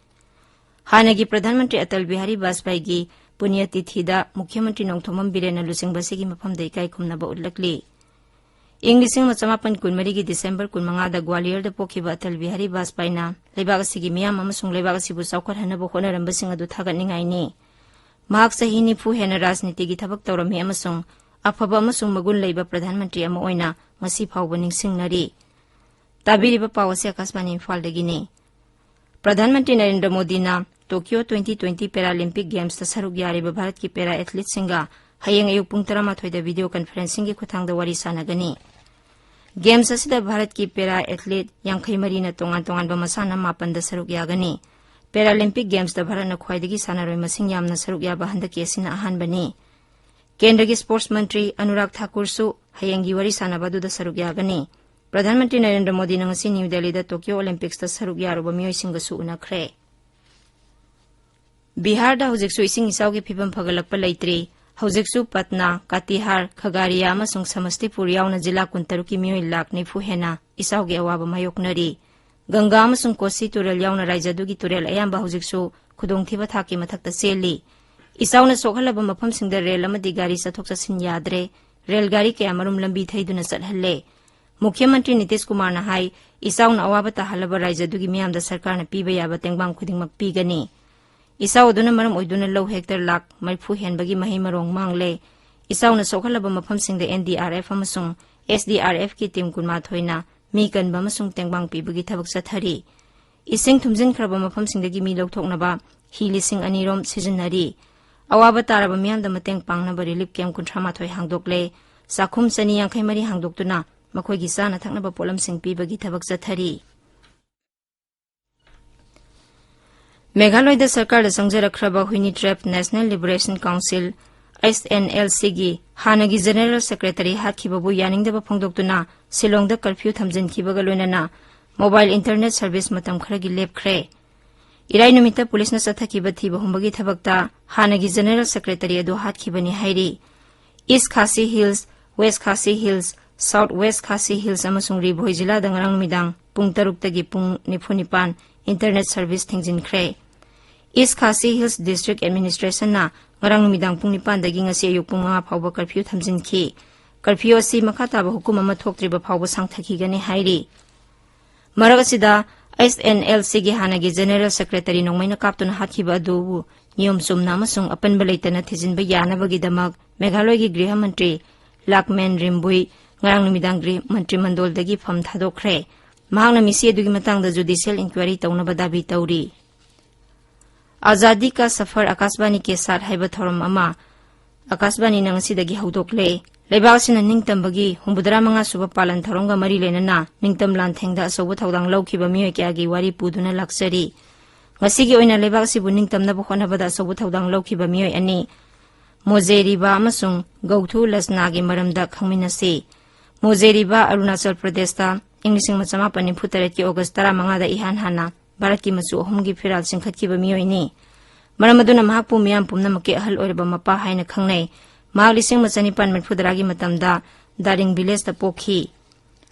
ꯍꯥꯟꯅꯒꯤ ꯄ꯭ꯔꯙꯥꯟ ꯃꯟꯇ꯭ꯔꯤ ꯑꯇꯜ ꯕꯤꯍꯥꯔꯤ ꯕꯥꯖꯄꯥꯏꯒꯤ ꯄꯨꯅ꯭ꯌ ꯇꯤꯊꯤꯗ ꯃꯨꯈ꯭ꯌ ꯃꯟꯇ꯭ꯔꯤ ꯅꯣꯡꯊꯣꯝꯕꯝ ꯕꯤꯔꯦꯟꯅ ꯂꯨꯆꯤꯡꯕ ꯑꯁꯤꯒꯤ ꯃꯐꯝꯗ ꯏꯀꯥꯏ ꯈꯨꯝꯅꯕ ꯎꯠꯂꯛꯂꯤ꯫ ꯏꯪ ꯂꯤꯁꯤꯡ ꯑꯃ ꯆꯃꯥꯄꯟ ꯀꯨꯟꯃꯔꯤꯒꯤ ꯗꯤꯁꯦꯝꯕꯔ ꯀꯨꯟꯃꯉꯥꯗ ꯒ꯭ꯋꯥꯂꯤꯌꯔꯗ ꯄꯣꯛꯈꯤꯕ ꯑꯇꯜ ꯕꯤꯍꯥꯔꯤ ꯕꯥꯖꯄꯥꯏꯅ ꯂꯩꯕꯥꯛ ꯑꯁꯤꯒꯤ ꯃꯤꯌꯥꯝ ꯑꯃꯁꯨꯡ ꯂꯩꯕꯥꯛ ꯑꯁꯤꯕꯨ ꯆꯥꯎꯈꯠꯍꯟꯅꯕ ꯍꯣꯠꯅꯔꯝꯕꯁꯤꯡ ꯑꯗꯨ ꯊꯥꯒꯠꯅꯤꯡꯉꯥꯏꯅꯤ꯫ ꯃꯍꯥꯛ ꯆꯍꯤ ꯅꯤꯐꯨ ꯍꯦꯟꯅ ꯔꯥꯖꯅꯤꯇꯤꯒꯤ ꯊꯕꯛ ꯇꯧꯔꯝꯃꯤ ꯑꯃꯁꯨꯡ ꯑꯐꯕ ꯑꯃꯁꯨꯡ ꯃꯒꯨꯟ ꯂꯩꯕ ꯄ꯭ꯔꯙꯥꯟ ꯃꯟꯇ꯭ꯔꯤ ꯑꯃ ꯑꯣꯏꯅ ꯉꯁꯤ ꯐꯥꯎꯕ ꯅꯤꯡꯁꯤꯡꯅꯔꯤ꯫ ꯇꯥꯕꯤꯔꯤꯕ ꯄꯥꯎ ꯑꯁꯤ ꯑꯀꯥꯁꯕꯥꯅꯤ ꯏꯝꯐꯥꯜꯗꯒꯤꯅꯤ꯫ ꯄ꯭ꯔꯙꯥꯟ ꯃꯟꯇ꯭ꯔꯤ ꯅꯔꯦꯟꯗ꯭ꯔ ꯃꯣꯗꯤꯅ ꯇꯣꯀꯤꯌꯣ twenty twenty Paralympic Gamesꯇ ꯁꯔꯨꯛ ꯌꯥꯔꯤꯕ ꯚꯥꯔꯠꯀꯤ ꯄꯦꯔꯥ ꯑꯦꯊꯂꯤꯠꯁꯤꯡꯒ ꯍꯌꯦꯡ ꯑꯌꯨꯛ ꯄꯨꯡ ꯇꯔꯥꯃꯥꯊꯣꯏꯗ video conferencingꯒꯤ ꯈꯨꯠꯊꯥꯡꯗ ꯋꯥꯔꯤ ꯁꯥꯟꯅꯒꯅꯤ꯫ Games ꯑꯁꯤꯗ ꯚꯥꯔꯠꯀꯤ ꯄꯦꯔꯥ ꯑꯦꯊꯂꯤꯠ ꯌꯥꯡꯈꯩ ꯃꯔꯤꯅ ꯇꯣꯉꯥꯟ ꯇꯣꯉꯥꯟꯕ ꯃꯁꯥꯟꯅ ꯃꯥꯄꯟꯗ ꯁꯔꯨꯛ ꯌꯥꯒꯅꯤ꯫ Paralympic Gamesꯇ ꯚꯥꯔꯠꯅ ꯈ꯭ꯋꯥꯏꯗꯒꯤ ꯁꯥꯟꯅꯔꯣꯏ ꯃꯁꯤꯡ ꯌꯥꯝꯅ ꯁꯔꯨꯛ ꯌꯥꯕ ꯍꯟꯗꯛꯀꯤ ꯑꯁꯤꯅ ꯑꯍꯥꯟꯕꯅꯤ꯫ ꯀꯦꯟꯗ꯭ꯔꯒꯤ sports ꯃꯟꯇ꯭ꯔꯤ ꯑꯅꯨꯔꯥꯒ ꯊꯥꯀꯨꯔꯁꯨ ꯍꯌꯦꯡꯒꯤ ꯋꯥꯔꯤ ꯁꯥꯟꯅꯕ ꯑꯗꯨꯗ ꯁꯔꯨꯛ ꯌꯥꯒꯅꯤ꯫ ꯄ꯭ꯔꯙꯥꯟ ꯃꯟꯇ꯭ꯔꯤ ꯅꯔꯦꯟꯗ꯭ꯔ ꯃꯣꯗꯤꯅ ꯉꯁꯤ ꯅ꯭ꯌꯨ ꯗꯦꯜꯂꯤꯗ ꯇꯣꯀꯤꯌꯣ ꯑꯣꯂꯤꯝꯄꯤꯛꯁꯇ ꯁꯔꯨꯛ ꯌꯥꯔꯨꯕ ꯃꯤꯑꯣꯏꯁꯤꯡꯒꯁꯨ ꯎꯅꯈ꯭ꯔꯦ꯫ ꯕꯤꯍꯥꯔꯗ ꯍꯧꯖꯤꯛꯁꯨ ꯏꯁꯤꯡ ꯏꯆꯥꯎꯒꯤ ꯐꯤꯕꯝ ꯐꯒꯠꯂꯛꯄ ꯂꯩꯇ꯭ꯔꯤ꯫ ꯍꯧꯖꯤꯛꯁꯨ ꯄꯠꯅꯥ, ꯀꯥꯇꯤꯍꯥꯔ, ꯈꯒꯥꯔꯤꯌꯥ ꯑꯃꯁꯨꯡ ꯁꯃꯁꯇꯤꯄꯨꯔ ꯌꯥꯎꯅ ꯖꯤꯂꯥ ꯀꯨꯟꯇꯔꯨꯛꯀꯤ ꯃꯤꯑꯣꯏ ꯂꯥꯈ ꯅꯤꯐꯨ ꯍꯦꯟꯅ ꯏꯆꯥꯎꯒꯤ ꯑꯋꯥꯕ ꯃꯥꯌꯣꯛꯅꯔꯤ꯫ ꯒꯪꯒꯥ ꯑꯃꯁꯨꯡ ꯀꯣꯁꯤ ꯇꯨꯔꯦꯜ ꯌꯥꯎꯅ ꯔꯥꯖ꯭ꯌ ꯑꯗꯨꯒꯤ ꯇꯨꯔꯦꯜ ꯑꯌꯥꯝꯕ ꯍꯧꯖꯤꯛꯁꯨ ꯈꯨꯗꯣꯡꯊꯤꯕ ꯊꯥꯛꯀꯤ ꯃꯊꯛꯇ ꯆꯦꯜꯂꯤ꯫ ꯏꯆꯥꯎꯅ ꯁꯣꯛꯍꯜꯂꯕ ꯃꯐꯝꯁꯤꯡꯗ ꯔꯦꯜ ꯑꯃꯗꯤ ꯒꯥꯔꯤ ꯆꯠꯊꯣꯛ ꯆꯠꯁꯤꯟ ꯌꯥꯗ꯭ꯔꯦ꯫ ꯔꯦꯜ ꯒꯥꯔꯤ ꯀꯌꯥꯃꯔꯨꯝ ꯂꯝꯕꯤ ꯊꯩꯗꯨꯅ ꯆꯠꯍꯜꯂꯦ꯫ ꯃꯨꯈ꯭ꯌ ꯃꯟꯇ꯭ꯔꯤ ꯅꯤꯇꯤꯁ ꯀꯨꯃꯥꯔꯅ ꯍꯥꯏ, ꯏꯆꯥꯎꯅ ꯑꯋꯥꯕ ꯇꯥꯍꯜꯂꯕ ꯔꯥꯖ꯭ꯌ ꯑꯗꯨꯒꯤ ꯃꯤꯌꯥꯝꯗ ꯁꯔꯀꯥꯔꯅ ꯄꯤꯕ ꯌꯥꯕ ꯇꯦꯡꯕꯥꯡ ꯈꯨꯗꯤꯡꯃꯛ ꯄꯤꯒꯅꯤ꯫ ꯏꯆꯥꯎ ꯑꯗꯨꯅ ꯃꯔꯝ ꯑꯣꯏꯗꯨꯅ ꯂꯧ ꯍꯦꯛꯇꯔ ꯂꯥꯈ ꯃꯔꯤꯐꯨ ꯍꯦꯟꯕꯒꯤ ꯃꯍꯩ ꯃꯔꯣꯡ ꯃꯥꯡꯂꯦ꯫ ꯏꯆꯥꯎꯅ ꯁꯣꯛꯍꯜꯂꯕ ꯃꯐꯝꯁꯤꯡꯗ ꯑꯦꯟ ꯗꯤ ꯑꯥꯔ ꯑꯦꯐ ꯑꯃꯁꯨꯡ ꯑꯦꯁ ꯗꯤ ꯑꯥꯔ ꯑꯦꯐꯀꯤ ꯇꯤꯝ ꯀꯨꯟꯃꯥꯊꯣꯏꯅ ꯃꯤ ꯀꯟꯕ ꯑꯃꯁꯨꯡ ꯇꯦꯡꯕꯥꯡ ꯄꯤꯕꯒꯤ ꯊꯕꯛ ꯆꯠꯊꯔꯤ꯫ ꯏꯁꯤꯡ ꯊꯨꯝꯖꯤꯟꯈ꯭ꯔꯕ ꯃꯐꯝꯁꯤꯡꯗꯒꯤ ꯃꯤ ꯂꯧꯊꯣꯛꯅꯕ ꯍꯤ ꯂꯤꯁꯤꯡ ꯑꯅꯤꯔꯣꯝ ꯁꯤꯖꯤꯟꯅꯔꯤ꯫ ꯑꯋꯥꯕ ꯇꯥꯔꯕ ꯃꯤꯌꯥꯝꯗ ꯃꯇꯦꯡ ꯄꯥꯡꯅꯕ ꯔꯤꯂꯤꯐ ꯀꯦꯝꯞ ꯀꯨꯟꯊ꯭ꯔꯥ ꯃꯥꯊꯣꯏ ꯍꯥꯡꯗꯣꯛꯂꯦ꯫ ꯆꯥꯛꯈꯨꯝ ꯆꯅꯤ ꯌꯥꯡꯈꯩ ꯃꯔꯤ ꯍꯥꯡꯗꯣꯛꯇꯨꯅ ꯃꯈꯣꯏꯒꯤ ꯆꯥꯅ ꯊꯛꯅꯕ ꯄꯣꯠꯂꯝꯁꯤꯡ ꯄꯤꯕꯒꯤ ꯊꯕꯛ ꯆꯠꯊꯔꯤ꯫ ꯃꯦꯘꯥꯂꯌꯗ ꯁꯔꯀꯥꯔꯗ ꯆꯪꯖꯔꯛꯈ꯭ꯔꯕ Hynniewtrep national liberation council, S N L ꯁꯤꯒꯤ ꯍꯥꯟꯅꯒꯤ ꯖꯦꯅꯦꯔꯦꯜ ꯁꯦꯀ꯭ꯔꯦꯇꯔꯤ ꯍꯥꯠꯈꯤꯕꯕꯨ ꯌꯥꯅꯤꯡꯗꯕ ꯐꯣꯡꯗꯣꯛꯇꯨꯅ ꯁꯤꯂꯣꯡꯗ ꯀꯔꯐ꯭ꯌꯨ ꯊꯝꯖꯤꯟꯈꯤꯕꯒ ꯂꯣꯏꯅꯅ ꯃꯣꯕꯥꯏꯜ ꯏꯟꯇꯔꯅꯦꯠ ꯁꯔꯚꯤꯁ ꯃꯇꯝ ꯈꯔꯒꯤ ꯂꯦꯞꯈ꯭ꯔꯦ꯫ ꯏꯔꯥꯏ ꯅꯨꯃꯤꯠꯇ ꯄꯨꯂꯤꯁꯅ ꯆꯠꯊꯈꯤꯕ ꯊꯤꯕ ꯍꯨꯝꯕꯒꯤ ꯊꯕꯛꯇ ꯍꯥꯟꯅꯒꯤ ꯖꯦꯅꯦꯔꯦꯜ ꯁꯦꯀ꯭ꯔꯦꯇꯔꯤ ꯑꯗꯨ ꯍꯥꯠꯈꯤꯕꯅꯤ ꯍꯥꯏꯔꯤ꯫ ꯏꯁ ꯈꯥꯁꯤ ꯍꯤꯜꯁ, ꯋꯦꯁ ꯈꯥꯁꯤ ꯍꯤꯜꯁ, ꯁꯥꯎꯠ ꯋꯦꯁ ꯈꯥꯁꯤ ꯍꯤꯜꯁ ꯑꯃꯁꯨꯡ ꯔꯤꯚꯣꯏ ꯖꯤꯂꯥꯗ ꯉꯔꯥꯡ ꯅꯨꯃꯤꯗꯥꯡ ꯄꯨꯡ ꯇꯔꯨꯛꯇꯒꯤ ꯄꯨꯡ ꯅꯤꯐꯨ ꯅꯤꯄꯥꯟ ꯏꯟꯇꯔꯅꯦꯠ ꯁꯔꯚꯤꯁ ꯊꯤꯡꯖꯤꯟꯈ꯭ꯔꯦ꯫ ꯏꯁ ꯈꯥꯁꯤ ꯍꯤꯜꯁ ꯗꯤꯁꯇ꯭ꯔꯤꯛ ꯑꯦꯗꯃꯤꯅꯤꯁꯇ꯭ꯔꯦꯁꯟꯅ ꯉꯔꯥꯡ ꯅꯨꯃꯤꯗꯥꯡ ꯄꯨꯡ ꯅꯤꯄꯥꯟꯗꯒꯤ ꯉꯁꯤ ꯑꯌꯨꯛ ꯄꯨꯡ ꯃꯉꯥ ꯐꯥꯎꯕ ꯀꯔꯐ꯭ꯌꯨ ꯊꯝꯖꯤꯟꯈꯤ꯫ ꯀꯔꯐ꯭ꯌꯨ ꯑꯁꯤ ꯃꯈꯥ ꯇꯥꯕ ꯍꯨꯀꯨꯝ ꯑꯃ ꯊꯣꯛꯇ꯭ꯔꯤꯕ ꯐꯥꯎꯕ ꯁꯥꯡꯊꯈꯤꯒꯅꯤ ꯍꯥꯏꯔꯤ꯫ ꯃꯔꯛ ꯑꯁꯤꯗ, ꯑꯦꯁ ꯑꯦꯟ ꯑꯦꯜ ꯁꯤꯒꯤ ꯍꯥꯟꯅꯒꯤ ꯖꯦꯅꯦꯔꯦꯜ ꯁꯦꯀ꯭ꯔꯦꯇꯔꯤ ꯅꯣꯡꯃꯩꯅ ꯀꯥꯞꯇꯨꯅ ꯍꯥꯠꯈꯤꯕ ꯑꯗꯨꯕꯨ ꯅꯤꯌꯣꯝ ꯆꯨꯝꯅ ꯑꯃꯁꯨꯡ ꯑꯄꯟꯕ ꯂꯩꯇꯅ ꯊꯤꯖꯤꯟꯕ ꯌꯥꯅꯕꯒꯤꯗꯃꯛ ꯃꯦꯘꯥꯂꯌꯒꯤ ꯒ꯭ꯔꯤꯍ ꯃꯟꯇ꯭ꯔꯤ ꯂꯥꯛꯃꯦꯟ ꯔꯤꯝꯕꯨꯏ ꯉꯔꯥꯡ ꯅꯨꯃꯤꯗꯥꯡ ꯒ꯭ꯔꯤꯍ ꯃꯟꯇ꯭ꯔꯤ ꯃꯟꯗꯣꯜꯗꯒꯤ ꯐꯝ ꯊꯥꯗꯣꯛꯈ꯭ꯔꯦ꯫ ꯃꯍꯥꯛꯅ ꯃꯤꯁꯤ ꯑꯗꯨꯒꯤ ꯃꯇꯥꯡꯗ ꯖꯨꯗꯤꯁꯤꯌꯦꯜ ꯏꯟꯀ꯭ꯋꯥꯏꯔꯤ ꯇꯧꯅꯕ ꯗꯥꯕꯤ ꯇꯧꯔꯤ꯫ ꯑꯖꯥꯗꯤ ꯀꯥ ꯁꯐꯔ ꯑꯀꯥꯁꯕꯥꯅꯤ ꯀꯦ ꯁꯥꯊ ꯍꯥꯏꯕ ꯊꯧꯔꯝ ꯑꯃ ꯑꯀꯥꯁꯕꯥꯅꯤꯅ ꯉꯁꯤꯗꯒꯤ ꯍꯧꯗꯣꯛꯂꯦ꯫ ꯂꯩꯕꯥꯛ ꯑꯁꯤꯅ ꯅꯤꯡꯇꯝꯕꯒꯤ ꯍꯨꯝꯐꯨꯇꯔꯥ ꯃꯉꯥ ꯁꯨꯕ ꯄꯥꯂꯟ ꯊꯧꯔꯝꯒ ꯃꯔꯤ ꯂꯩꯅꯅ ꯅꯤꯡꯇꯝ ꯂꯥꯟꯊꯦꯡꯗ ꯑꯆꯧꯕ ꯊꯧꯗꯥꯡ ꯂꯧꯈꯤꯕ ꯃꯤꯑꯣꯏ ꯀꯌꯥꯒꯤ ꯋꯥꯔꯤ ꯄꯨꯗꯨꯅ ꯂꯥꯛꯆꯔꯤ꯫ ꯉꯁꯤꯒꯤ ꯑꯣꯏꯅ ꯂꯩꯕꯥꯛ ꯑꯁꯤꯕꯨ ꯅꯤꯡꯇꯝꯅꯕ ꯍꯣꯠꯅꯕꯗ ꯑꯆꯧꯕ ꯊꯧꯗꯥꯡ ꯂꯧꯈꯤꯕ ꯃꯤꯑꯣꯏ ꯑꯅꯤ, ꯃꯣꯖꯦ ꯔꯤꯕꯥ ꯑꯃꯁꯨꯡ ꯒꯧꯊꯨ ꯂꯁꯅꯥꯒꯤ ꯃꯔꯝꯗ ꯈꯪꯃꯤꯟꯅꯁꯤ꯫ ꯃꯣꯖꯦꯔꯤꯕꯥ, ꯑꯔꯨꯅꯥꯆꯜ ꯄ꯭ꯔꯗꯦꯁꯇ ꯏꯪ ꯂꯤꯁꯤꯡ ꯑꯃ ꯆꯃꯥꯄꯟ ꯅꯤꯐꯨ ꯇꯔꯦꯠꯀꯤ ꯑꯣꯒꯁ ꯇꯔꯥꯃꯉꯥꯗ ꯏꯍꯥꯟ ꯍꯥꯟꯅ ꯚꯥꯔꯠꯀꯤ ꯃꯆꯨ ꯑꯍꯨꯝꯒꯤ ꯐꯤꯔꯥꯜ ꯆꯤꯡꯈꯠꯈꯤꯕ ꯃꯤꯑꯣꯏꯅꯤ꯫ ꯃꯔꯝ ꯑꯗꯨꯅ ꯃꯍꯥꯛꯄꯨ ꯃꯤꯌꯥꯝ ꯄꯨꯝꯅꯃꯛꯀꯤ ꯑꯍꯜ ꯑꯣꯏꯔꯕ ꯃꯄꯥ ꯍꯥꯏꯅ ꯈꯪꯅꯩ꯫ ꯃꯍꯥꯛ ꯂꯤꯁꯤꯡ ꯑꯃ ꯆꯅꯤꯄꯥꯟ ꯃꯔꯤꯐꯨ ꯇꯔꯥꯒꯤ ꯃꯇꯝꯗ ꯗꯥꯔꯤꯡ ꯚꯤꯂꯦꯖꯇ ꯄꯣꯛꯈꯤ꯫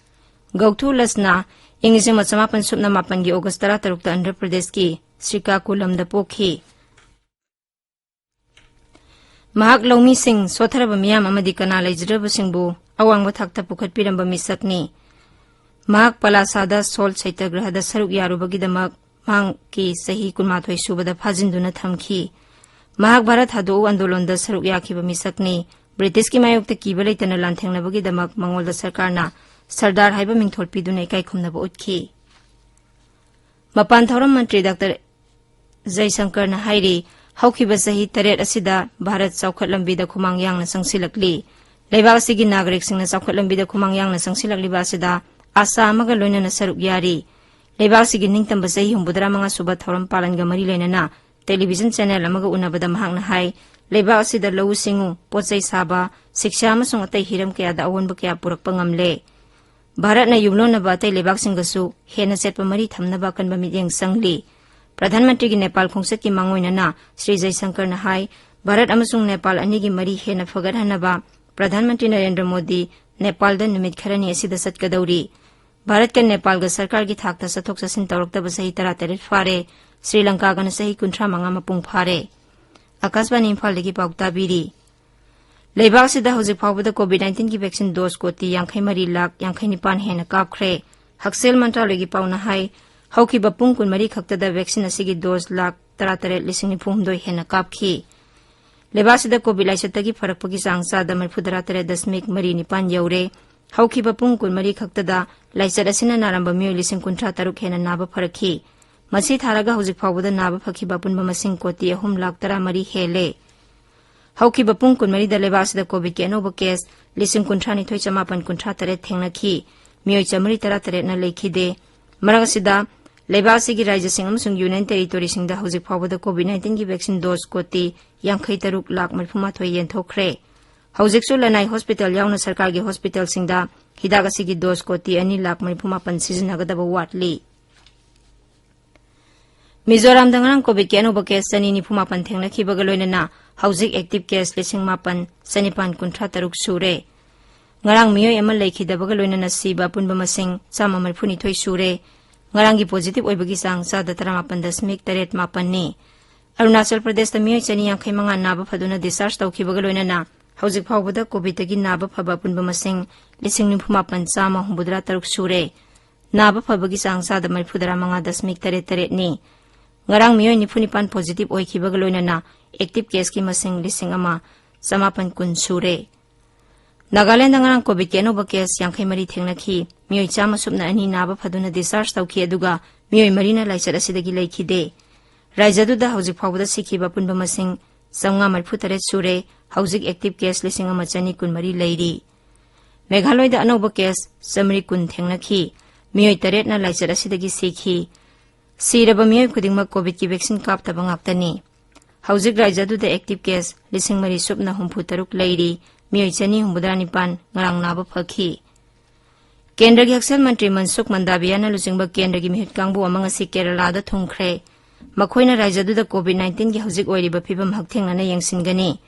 ꯒꯧꯊꯨ ꯂꯁꯅ ꯏꯪ ꯂꯤꯁꯤꯡ ꯑꯃ ꯆꯃꯥꯄꯟ ꯁꯨꯞꯅ ꯃꯥꯄꯟꯒꯤ ꯑꯣꯒꯁ ꯇꯔꯥꯇꯔꯨꯛꯇ ꯑꯟꯙ꯭ꯔ ꯄ꯭ꯔꯗꯦꯁꯀꯤ ꯁ꯭ꯔꯤꯀꯥꯀꯨꯂꯝꯗ ꯄꯣꯛꯈꯤ꯫ ꯃꯍꯥꯛ ꯂꯧꯃꯤꯁꯤꯡ, ꯁꯣꯠꯊꯔꯕ ꯃꯤꯌꯥꯝ ꯑꯃꯗꯤ ꯀꯅꯥ ꯂꯩꯖꯗ꯭ꯔꯕꯁꯤꯡꯕꯨ ꯑꯋꯥꯡꯕ ꯊꯥꯛꯇ ꯄꯨꯈꯠꯄꯤꯔꯝꯕ ꯃꯤꯁꯛꯅꯤ꯫ ꯃꯍꯥꯛ ꯄꯂꯥꯁꯥꯗ ꯁꯣꯜꯠ ꯁꯩꯇꯒ꯭ꯔꯍꯗ ꯁꯔꯨꯛ ꯌꯥꯔꯨꯕꯒꯤꯗꯃꯛ ꯃꯍꯥꯛꯀꯤ ꯆꯍꯤ ꯀꯨꯟꯃꯥꯊꯣꯏ ꯁꯨꯕꯗ ꯐꯥꯖꯤꯟꯗꯨꯅ ꯊꯝꯈꯤ꯫ ꯃꯍꯥꯛ ꯚꯥꯔꯠ ꯊꯥꯗꯣꯛꯎ ꯑꯟꯗꯣꯂꯟꯗ ꯁꯔꯨꯛ ꯌꯥꯈꯤꯕ ꯃꯤꯁꯛꯅꯤ꯫ ꯕ꯭ꯔꯤꯇꯤꯁꯀꯤ ꯃꯥꯌꯣꯛꯇ ꯀꯤꯕ ꯂꯩꯇꯅ ꯂꯥꯟꯊꯦꯡꯅꯕꯒꯤꯗꯃꯛ ꯃꯉꯣꯟꯗ ꯁꯔꯀꯥꯔꯅ ꯁꯔꯗꯥꯔ ꯍꯥꯏꯕ ꯃꯤꯡꯊꯣꯜ ꯄꯤꯗꯨꯅ ꯏꯀꯥꯏ ꯈꯨꯝꯅꯕ ꯎꯠꯈꯤ꯫ ꯃꯄꯥꯟ ꯊꯧꯔꯝ ꯃꯟꯇ꯭ꯔꯤ ꯗꯥꯛꯇꯔ ꯖꯩꯁꯪꯀꯔꯅ ꯍꯥꯏꯔꯤ, ꯍꯧꯈꯤꯕ ꯆꯍꯤ ꯇꯔꯦꯠ ꯑꯁꯤꯗ ꯚꯥꯔꯠ ꯆꯥꯎꯈꯠ ꯂꯝꯕꯤꯗ ꯈꯨꯃꯥꯡ ꯌꯥꯡꯅ ꯆꯪꯁꯤꯜꯂꯛꯂꯤ꯫ ꯂꯩꯕꯥꯛ ꯑꯁꯤꯒꯤ ꯅꯥꯒꯔꯤꯛꯁꯤꯡꯅ ꯆꯥꯎꯈꯠ ꯂꯝꯕꯤꯗ ꯈꯨꯃꯥꯡ ꯌꯥꯡꯅ ꯆꯪꯁꯤꯜꯂꯛꯂꯤꯕ ꯑꯁꯤꯗ ꯑꯥꯁꯥ ꯑꯃꯒ ꯂꯣꯏꯅꯅ ꯁꯔꯨꯛ ꯌꯥꯔꯤ꯫ ꯂꯩꯕꯥꯛ ꯑꯁꯤꯒꯤ ꯅꯤꯡꯇꯝꯕ ꯆꯍꯤ ꯍꯨꯝꯐꯨꯇꯔꯥꯃꯉꯥ ꯁꯨꯕ ꯊꯧꯔꯝ ꯄꯥꯂꯟꯒ ꯃꯔꯤ ꯂꯩꯅꯅ ꯇꯦꯂꯤꯚꯤꯖꯟ ꯆꯦꯅꯦꯜ ꯑꯃꯒ ꯎꯅꯕꯗ ꯃꯍꯥꯛꯅ ꯍꯥꯏ, ꯂꯩꯕꯥꯛ ꯑꯁꯤꯗ ꯂꯧꯎ ꯁꯤꯡꯎ, ꯄꯣꯠ ꯆꯩ ꯁꯥꯕ, ꯁꯤꯛꯁꯥ ꯑꯃꯁꯨꯡ ꯑꯇꯩ ꯍꯤꯔꯝ ꯀꯌꯥꯗ ꯑꯑꯣꯟꯕ ꯀꯌꯥ ꯄꯨꯔꯛꯄ ꯉꯝꯂꯦ꯫ ꯚꯥꯔꯠꯅ ꯌꯨꯝꯂꯣꯟꯅꯕ ꯑꯇꯩ ꯂꯩꯕꯥꯛꯁꯤꯡꯒꯁꯨ ꯍꯦꯟꯅ ꯆꯦꯠꯄ ꯃꯔꯤ ꯊꯝꯅꯕ ꯑꯀꯟꯕ ꯃꯤꯠꯌꯦꯡ ꯆꯪꯂꯤ꯫ ꯄ꯭ꯔꯙꯥꯟ ꯃꯟꯇ꯭ꯔꯤꯒꯤ ꯅꯦꯄꯥꯜ ꯈꯣꯡꯆꯠꯀꯤ ꯃꯥꯡꯑꯣꯏꯅꯅ ꯁ꯭ꯔꯤ ꯖꯩꯁꯪꯀꯔꯅ ꯍꯥꯏ, ꯚꯥꯔꯠ ꯑꯃꯁꯨꯡ ꯅꯦꯄꯥꯜ ꯑꯅꯤꯒꯤ ꯃꯔꯤ ꯍꯦꯟꯅ ꯐꯒꯠꯍꯟꯅꯕ ꯄ꯭ꯔꯙꯥꯟ ꯃꯟꯇ꯭ꯔꯤ ꯅꯔꯦꯟꯗ꯭ꯔ ꯃꯣꯗꯤ ꯅꯦꯄꯥꯜꯗ ꯅꯨꯃꯤꯠ ꯈꯔꯅꯤ ꯑꯁꯤꯗ ꯆꯠꯀꯗꯧꯔꯤ꯫ ꯚꯥꯔꯠꯀ ꯅꯦꯄꯥꯜꯒ ꯁꯔꯀꯥꯔꯒꯤ ꯊꯥꯛꯇ ꯆꯠꯊꯣꯛ ꯆꯠꯁꯤꯟ ꯇꯧꯔꯛꯇꯕ ꯆꯍꯤ ꯇꯔꯥꯇꯔꯦꯠ ꯐꯥꯔꯦ꯫ ꯁ꯭ꯔꯤ ꯂꯪꯀꯥꯒꯅ ꯆꯍꯤ ꯀꯨꯟꯊ꯭ꯔꯥ ꯃꯉꯥ ꯃꯄꯨꯡ ꯐꯥꯔꯦ꯫ ꯑꯀꯥꯁꯕꯥꯅꯤ ꯏꯝꯐꯥꯜꯗꯒꯤ ꯄꯥꯎ ꯇꯥꯕꯤꯔꯤ꯫ ꯂꯩꯕꯥꯛ ꯑꯁꯤꯗ ꯍꯧꯖꯤꯛ ꯐꯥꯎꯕꯗ ꯀꯣꯚꯤꯗ ꯅꯥꯏꯟꯇꯤꯟꯒꯤ ꯚꯦꯛꯁꯤꯟ ꯗꯣꯁ ꯀꯣꯇꯤ ꯌꯥꯡꯈꯩ ꯃꯔꯤ ꯂꯥꯈ ꯌꯥꯡꯈꯩ ꯅꯤꯄꯥꯟ ꯍꯦꯟꯅ ꯀꯥꯞꯈ꯭ꯔꯦ꯫ ꯍꯛꯁꯦꯜ ꯃꯟꯇ꯭ꯔꯥꯂꯌꯒꯤ ꯄꯥꯎꯅ ꯍꯥꯏ, ꯍꯧꯈꯤꯕ ꯄꯨꯡ ꯀꯨꯟꯃꯔꯤ ꯈꯛꯇꯗ ꯚꯦꯛꯁꯤꯟ ꯑꯁꯤꯒꯤ ꯗꯣꯁ ꯂꯥꯈ ꯇꯔꯥꯇꯔꯦꯠ ꯂꯤꯁꯤꯡ ꯅꯤꯐꯨ ꯍꯨꯝꯗꯣꯏ ꯍꯦꯟꯅ ꯀꯥꯞꯈꯤ꯫ ꯂꯩꯕꯥꯛ ꯑꯁꯤꯗ ꯀꯣꯚꯤꯗ ꯂꯥꯏꯆꯠꯇꯒꯤ ꯐꯔꯛꯄꯒꯤ ꯆꯥꯡ ꯆꯥꯗ ꯃꯔꯤꯐꯨ ꯇꯔꯥꯇꯔꯦꯠ ꯗꯁꯃꯤꯛ ꯃꯔꯤ ꯅꯤꯄꯥꯟ ꯌꯧꯔꯦ꯫ ꯍꯧꯈꯤꯕ ꯄꯨꯡ ꯀꯨꯟꯃꯔꯤ ꯈꯛꯇꯗ ꯂꯥꯏꯆꯠ ꯑꯁꯤꯅ ꯅꯥꯔꯝꯕ ꯃꯤꯑꯣꯏ ꯂꯤꯁꯤꯡ ꯀꯨꯟꯊ꯭ꯔꯥ ꯇꯔꯨꯛ ꯍꯦꯟꯅ ꯅꯥꯕ ꯐꯔꯛꯈꯤ꯫ ꯃꯁꯤ ꯊꯥꯔꯒ ꯍꯧꯖꯤꯛ ꯐꯥꯎꯕꯗ ꯅꯥꯕ ꯐꯈꯤꯕ ꯑꯄꯨꯟꯕ ꯃꯁꯤꯡ ꯀꯣꯇꯤ ꯑꯍꯨꯝ ꯂꯥꯈ ꯇꯔꯥꯃꯔꯤ ꯍꯦꯜꯂꯦ꯫ ꯍꯧꯈꯤꯕ ꯄꯨꯡ ꯀꯨꯟꯃꯔꯤꯗ ꯂꯩꯕꯥꯛ ꯑꯁꯤꯗ ꯀꯣꯚꯤꯗꯀꯤ ꯑꯅꯧꯕ ꯀꯦꯁ ꯂꯤꯁꯤꯡ ꯀꯨꯟꯊ꯭ꯔꯥ ꯅꯤꯊꯣꯏ ꯆꯃꯥꯄꯟ ꯀꯨꯟꯊ꯭ꯔꯥ ꯇꯔꯦꯠ ꯊꯦꯡꯅꯈꯤ꯫ ꯃꯤꯑꯣꯏ ꯆꯥꯃꯔꯤ ꯇꯔꯥ ꯇꯔꯦꯠꯅ ꯂꯩꯈꯤꯗꯦ꯫ ꯃꯔꯛ ꯑꯁꯤꯗ, ꯂꯩꯕꯥꯛ ꯑꯁꯤꯒꯤ ꯔꯥꯖ꯭ꯌꯁꯤꯡ ꯑꯃꯁꯨꯡ ꯌꯨꯅꯤꯌꯟ ꯇꯦꯔꯤꯇꯣꯔꯤꯁꯤꯡꯗ ꯍꯧꯖꯤꯛ ꯐꯥꯎꯕꯗ ꯀꯣꯚꯤꯗ ꯅꯥꯏꯟꯇꯤꯟꯒꯤ ꯚꯦꯛꯁꯤꯟ ꯗꯣꯁ ꯀꯣꯇꯤ ꯌꯥꯡꯈꯩ ꯇꯔꯨꯛ ꯂꯥꯈ ꯃꯔꯤꯐꯨ ꯃꯥꯊꯣꯏ ꯌꯦꯟꯊꯣꯛꯈ꯭ꯔꯦ꯫ ꯍꯧꯖꯤꯛꯁꯨ ꯂꯅꯥꯏ ꯍꯣꯁꯄꯤꯇꯥꯜ ꯌꯥꯎꯅ ꯁꯔꯀꯥꯔꯒꯤ ꯍꯣꯁꯄꯤꯇꯥꯜꯁꯤꯡꯗ ꯍꯤꯗꯥꯛ ꯑꯁꯤꯒꯤ ꯗꯣꯁ ꯀꯣꯇꯤ ꯑꯅꯤ ꯂꯥꯈ ꯃꯔꯤꯐꯨ ꯃꯥꯄꯟ ꯁꯤꯖꯤꯟꯅꯒꯗꯕ ꯋꯥꯠꯂꯤ꯫ ꯃꯤꯖꯣꯔꯥꯝꯗ ꯉꯔꯥꯡ ꯀꯣꯚꯤꯗꯀꯤ ꯑꯅꯧꯕ ꯀꯦꯁ ꯆꯅꯤ ꯅꯤꯐꯨ ꯃꯥꯄꯟ ꯊꯦꯡꯅꯈꯤꯕꯒ ꯂꯣꯏꯅꯅ ꯍꯧꯖꯤꯛ ꯑꯦꯛꯇꯤꯚ ꯀꯦꯁ ꯂꯤꯁꯤꯡ ꯃꯥꯄꯟ ꯆꯅꯤꯄꯥꯟ ꯀꯨꯟꯊ꯭ꯔꯥ ꯇꯔꯨꯛ ꯁꯨꯔꯦ꯫ ꯉꯔꯥꯡ ꯃꯤꯑꯣꯏ ꯑꯃ ꯂꯩꯈꯤꯗꯕꯒ ꯂꯣꯏꯅꯅ ꯁꯤꯕ ꯑꯄꯨꯟꯕ ꯃꯁꯤꯡ ꯆꯥꯝꯃ ꯃꯔꯤꯐꯨꯅꯤꯊꯣꯏ ꯁꯨꯔꯦ꯫ ꯉꯔꯥꯡꯒꯤ ꯄꯣꯖꯤꯇꯤꯚ ꯑꯣꯏꯕꯒꯤ ꯆꯥꯡ ꯆꯥꯗ ꯇꯔꯥꯃꯥꯄꯟ ꯗꯁꯃꯤꯛ ꯇꯔꯦꯠ ꯃꯥꯄꯟꯅꯤ꯫ ꯑꯔꯨꯅꯥꯆꯜ ꯄ꯭ꯔꯗꯦꯁꯇ ꯃꯤꯑꯣꯏ ꯆꯅꯤ ꯌꯥꯡꯈꯩ ꯃꯉꯥ ꯅꯥꯕ ꯐꯗꯨꯅ ꯗꯤꯁꯆꯥꯔꯖ ꯇꯧꯈꯤꯕꯒ ꯂꯣꯏꯅꯅ ꯍꯧꯖꯤꯛ ꯐꯥꯎꯕꯗ ꯀꯣꯚꯤꯗꯇꯒꯤ ꯅꯥꯕ ꯐꯕ ꯑꯄꯨꯟꯕ ꯃꯁꯤꯡ ꯂꯤꯁꯤꯡ ꯅꯤꯐꯨ ꯃꯥꯄꯟ ꯆꯥꯝꯃ ꯍꯨꯝꯐꯨꯇꯔꯥ ꯇꯔꯨꯛ ꯁꯨꯔꯦ꯫ ꯅꯥꯕ ꯐꯕꯒꯤ ꯆꯥꯡ ꯆꯥꯗ ꯃꯔꯤꯐꯨꯇꯔꯥ ꯃꯉꯥ ꯗꯁꯃꯤꯛ ꯇꯔꯦꯠ ꯇꯔꯦꯠꯅꯤ꯫ ꯉꯔꯥꯡ ꯃꯤꯑꯣꯏ ꯅꯤꯐꯨ ꯅꯤꯄꯥꯟ ꯄꯣꯖꯤꯇꯤꯚ ꯑꯣꯏꯈꯤꯕꯒ ꯂꯣꯏꯅꯅ ꯑꯦꯛꯇꯤꯚ ꯀꯦꯁꯀꯤ ꯃꯁꯤꯡ ꯂꯤꯁꯤꯡ ꯑꯃ ꯆꯃꯥꯄꯟ ꯀꯨꯟ ꯁꯨꯔꯦ꯫ ꯅꯥꯒꯥꯂꯦꯟꯗ ꯉꯔꯥꯡ ꯀꯣꯚꯤꯗꯀꯤ ꯑꯅꯧꯕ ꯀꯦꯁ ꯌꯥꯡꯈꯩ ꯃꯔꯤ ꯊꯦꯡꯅꯈꯤ꯫ ꯃꯤꯑꯣꯏ ꯆꯥꯝꯃ ꯁꯨꯞꯅ ꯑꯅꯤ ꯅꯥꯕ ꯐꯗꯨꯅ ꯗꯤꯁꯆꯥꯔꯖ ꯇꯧꯈꯤ, ꯑꯗꯨꯒ ꯃꯤꯑꯣꯏ ꯃꯔꯤꯅ ꯂꯥꯏꯆꯠ ꯑꯁꯤꯗꯒꯤ ꯂꯩꯈꯤꯗꯦ꯫ ꯔꯥꯖ꯭ꯌꯗꯨꯗ ꯍꯧꯖꯤꯛ ꯐꯥꯎꯕꯗ ꯁꯤꯈꯤꯕ ꯑꯄꯨꯟꯕ ꯃꯁꯤꯡ ꯆꯥꯝꯃꯉꯥ ꯃꯔꯤꯐꯨ ꯇꯔꯦꯠ ꯁꯨꯔꯦ꯫ ꯍꯧꯖꯤꯛ ꯑꯦꯛꯇꯤꯚ ꯀꯦꯁ ꯂꯤꯁꯤꯡ ꯑꯃ ꯆꯅꯤ ꯀꯨꯟꯃꯔꯤ ꯂꯩꯔꯤ꯫ ꯃꯦꯘꯥꯂꯣꯏꯗ ꯑꯅꯧꯕ ꯀꯦꯁ ꯆꯥꯃꯔꯤ ꯀꯨꯟ ꯊꯦꯡꯅꯈꯤ꯫ ꯃꯤꯑꯣꯏ ꯇꯔꯦꯠꯅ ꯂꯥꯏꯆꯠ ꯑꯁꯤꯗꯒꯤ ꯁꯤꯈꯤ꯫ ꯁꯤꯔꯕ ꯃꯤꯑꯣꯏ ꯈꯨꯗꯤꯡꯃꯛ ꯀꯣꯚꯤꯗꯀꯤ ꯚꯦꯛꯁꯤꯟ ꯀꯥꯞꯇꯕ ꯉꯥꯛꯇꯅꯤ꯫ ꯍꯧꯖꯤꯛ ꯔꯥꯖ꯭ꯌꯗꯨꯗ ꯑꯦꯛꯇꯤꯚ ꯀꯦꯁ ꯂꯤꯁꯤꯡ ꯃꯔꯤ ꯁꯨꯞꯅ ꯍꯨꯝꯐꯨ ꯇꯔꯨꯛ ꯂꯩꯔꯤ꯫ ꯃꯤꯑꯣꯏ ꯆꯅꯤ ꯍꯨꯝꯐꯨꯇꯔꯥ ꯅꯤꯄꯥꯟ ꯉꯔꯥꯡ ꯅꯥꯕ ꯐꯈꯤ꯫ ꯀꯦꯟꯗ꯭ꯔꯒꯤ ꯍꯛꯁꯦꯜ ꯃꯟꯇ꯭ꯔꯤ ꯃꯟꯁꯨꯈ ꯃꯟꯗꯥꯚꯤꯌꯥꯅ ꯂꯨꯆꯤꯡꯕ ꯀꯦꯟꯗ꯭ꯔꯒꯤ ꯃꯤꯍꯨꯠ ꯀꯥꯡꯕꯨ ꯑꯃ ꯉꯁꯤ ꯀꯦꯔꯂꯥꯗ ꯊꯨꯡꯈ꯭ꯔꯦ꯫ ꯃꯈꯣꯏꯅ ꯔꯥꯖ꯭ꯌꯗꯨꯗ ꯀꯣꯚꯤꯗ ꯅꯥꯏꯟꯇꯤꯟꯒꯤ ꯍꯧꯖꯤꯛ ꯑꯣꯏꯔꯤꯕ ꯐꯤꯕꯝ ꯍꯛꯊꯦꯡꯅꯅ ꯌꯦꯡꯁꯤꯟꯒꯅꯤ꯫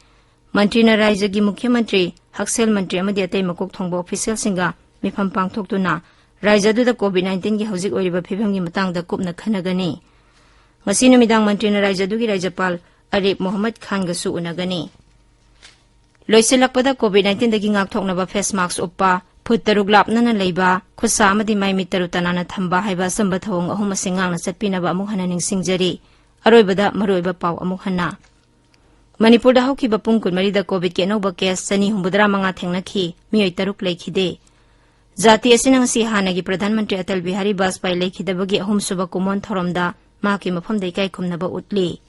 ꯃꯟꯇ꯭ꯔꯤꯅ ꯔꯥꯖ꯭ꯌꯒꯤ ꯃꯨꯈ꯭ꯌ ꯃꯟꯇ꯭ꯔꯤ, ꯍꯛꯁꯦꯜ ꯃꯟꯇ꯭ꯔꯤ ꯑꯃꯗꯤ ꯑꯇꯩ ꯃꯀꯣꯛ ꯊꯣꯡꯕ ꯑꯣꯐꯤꯁꯤꯌꯦꯜꯁꯤꯡꯒ ꯃꯤꯐꯝ ꯄꯥꯡꯊꯣꯛꯇꯨꯅ ꯔꯥꯖ꯭ꯌꯗꯨꯗ ꯀꯣꯚꯤꯗ ꯅꯥꯏꯟꯇꯤꯟꯒꯤ ꯍꯧꯖꯤꯛ ꯑꯣꯏꯔꯤꯕ ꯐꯤꯕꯝꯒꯤ ꯃꯇꯥꯡꯗ ꯀꯨꯞꯅ ꯈꯟꯅꯒꯅꯤ꯫ ꯉꯁꯤ ꯅꯨꯃꯤꯗꯥꯡ ꯃꯟꯇ꯭ꯔꯤꯅ ꯔꯥꯖ꯭ꯌꯗꯨꯒꯤ ꯔꯥꯖ꯭ꯌꯄꯥꯜ ꯑꯔꯤꯐ ꯃꯣꯍꯝꯃꯗ ꯈꯥꯟꯒꯁꯨ ꯎꯅꯒꯅꯤ꯫ ꯂꯣꯏꯁꯤꯜꯂꯛꯄꯗ ꯀꯣꯚꯤꯗ ꯅꯥꯏꯟꯇꯤꯟꯗꯒꯤ ꯉꯥꯛꯊꯣꯛꯅꯕ ꯐꯦꯁ ꯃꯥꯛꯁ ꯎꯞꯄ, ꯐꯨꯠ ꯇꯔꯨꯛ ꯂꯥꯞꯅꯅ ꯂꯩꯕ, ꯈꯨꯠꯁꯥ ꯑꯃꯗꯤ ꯃꯥꯏ ꯃꯤꯠ ꯇꯔꯨ ꯇꯅꯥꯟꯅ ꯊꯝꯕ ꯍꯥꯏꯕ ꯑꯆꯝꯕ ꯊꯧꯑꯣꯡ ꯑꯍꯨꯝ ꯑꯁꯤ ꯉꯥꯛꯅ ꯆꯠꯄꯤꯅꯕ ꯑꯃꯨꯛ ꯍꯟꯅ ꯅꯤꯡꯁꯤꯡꯖꯔꯤ꯫ ꯑꯔꯣꯏꯕꯗ ꯃꯔꯨꯑꯣꯏꯕ ꯄꯥꯎ ꯑꯃꯨꯛ ꯍꯟꯅ꯫ ꯃꯅꯤꯄꯨꯔꯗ ꯍꯧꯈꯤꯕ ꯄꯨꯡ ꯀꯨꯟꯃꯔꯤꯗ ꯀꯣꯚꯤꯗꯀꯤ ꯑꯅꯧꯕ ꯀꯦꯁ ꯆꯅꯤ ꯍꯨꯝꯐꯨꯇꯔꯥ ꯃꯉꯥ ꯊꯦꯡꯅꯈꯤ, ꯃꯤꯑꯣꯏ ꯇꯔꯨꯛ ꯂꯩꯈꯤꯗꯦ꯫ ꯖꯥꯇꯤ ꯑꯁꯤꯅ ꯉꯁꯤ ꯍꯥꯟꯅꯒꯤ ꯄ꯭ꯔꯙꯥꯟ ꯃꯟꯇ꯭ꯔꯤ ꯑꯇꯜ ꯕꯤꯍꯥꯔꯤ ꯕꯥꯖꯄꯥꯏ ꯂꯩꯈꯤꯗꯕꯒꯤ ꯑꯍꯨꯝꯁꯨꯕ ꯀꯨꯃꯣꯟ ꯊꯧꯔꯝꯗ ꯃꯍꯥꯛꯀꯤ ꯃꯐꯝꯗ ꯏꯀꯥꯏ ꯈꯨꯝꯅꯕ ꯎꯠꯂꯤ꯫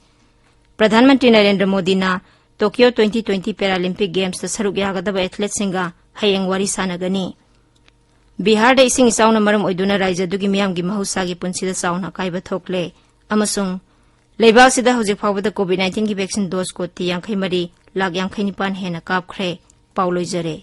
ꯄ꯭ꯔꯙꯥꯟ ꯃꯟꯇ꯭ꯔꯤ ꯅꯔꯦꯟꯗ꯭ꯔ ꯃꯣꯗꯤꯅ ꯇꯣꯀꯤꯌꯣ ꯇ꯭ꯋꯦꯟꯇꯤ ꯇ꯭ꯋꯦꯟꯇꯤ ꯄꯦꯔꯥꯂꯤꯝꯄꯤꯛ ꯒꯦꯝꯁꯇ ꯁꯔꯨꯛ ꯌꯥꯒꯗꯕ ꯑꯦꯊꯂꯦꯠꯁꯤꯡꯒ ꯍꯌꯦꯡ ꯋꯥꯔꯤ ꯁꯥꯟꯅꯒꯅꯤ꯫ ꯕꯤꯍꯥꯔꯗ ꯏꯁꯤꯡ ꯏꯆꯥꯎꯅ ꯃꯔꯝ ꯑꯣꯏꯗꯨꯅ ꯔꯥꯖ꯭ꯌ ꯑꯗꯨꯒꯤ ꯃꯤꯌꯥꯝꯒꯤ ꯃꯍꯧꯁꯥꯒꯤ ꯄꯨꯟꯁꯤꯗ ꯆꯥꯎꯅ ꯑꯀꯥꯏꯕ ꯊꯣꯛꯂꯦ ꯑꯃꯁꯨꯡ ꯂꯩꯕꯥꯛ ꯑꯁꯤꯗ ꯍꯧꯖꯤꯛ ꯐꯥꯎꯕꯗ ꯀꯣꯚꯤꯗ ꯅꯥꯏꯟꯇꯤꯟꯒꯤ ꯚꯦꯛꯁꯤꯟ ꯗꯣꯁ ꯀꯣꯇꯤ ꯌꯥꯡꯈꯩ ꯃꯔꯤ ꯂꯥꯈ ꯌꯥꯡꯈꯩ ꯅꯤꯄꯥꯟ ꯍꯦꯟꯅ ꯀꯥꯞꯈ꯭ꯔꯦ꯫ ꯄꯥꯎ ꯂꯣꯏꯖꯔꯦ꯫